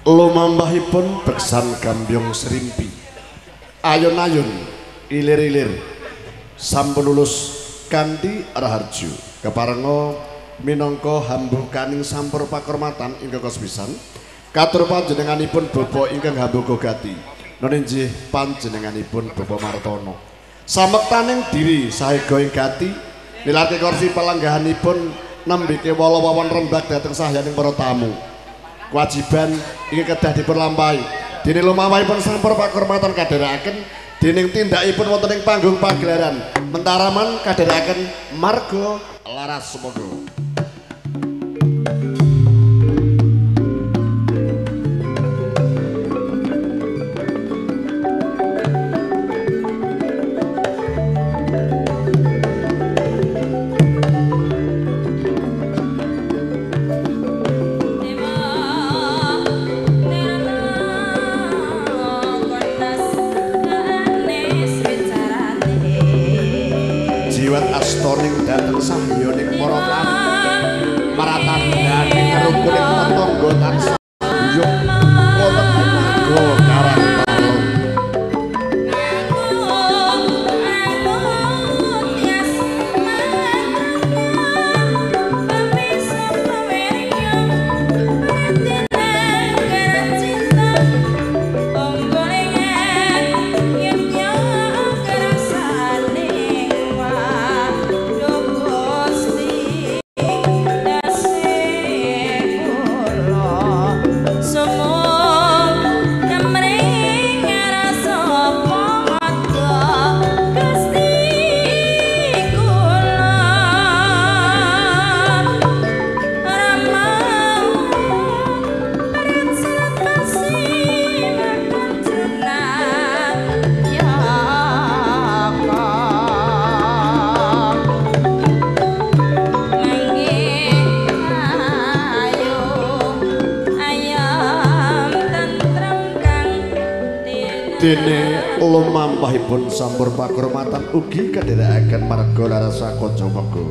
Lumampahipun beksan gambyong serimpi. Ayun-ayun, ilir-ilir, sampun lulus kanthi raharju. Keparenga minangka hambukaning sampur pakurmatan ingkang kasepisan, katur panjenenganipun bapa ingkang hambuka gati. Noninjih panjenenganipun Bapak Martono. Samektaning diri saega ing gati, nilarke kursi palanggahanipun nembe kewala wawon rembag dhateng sahyaning para tamu. Kewajiban iki kedah dipun lampahi. Dene lumawahipun sampur pakurmatan kadherekaken dening tindakipun wonten ing panggung pagelaran Mentaraman kadherekaken marga laras semoga. Astoring dhateng sahyaning para tamu maratandhane kerukuning tetangga tansah guyub wonten warga Karang Talun. Dene lumampahipun sampur pakurmatan ugi kadherekaken marga larasa Kaca Mega.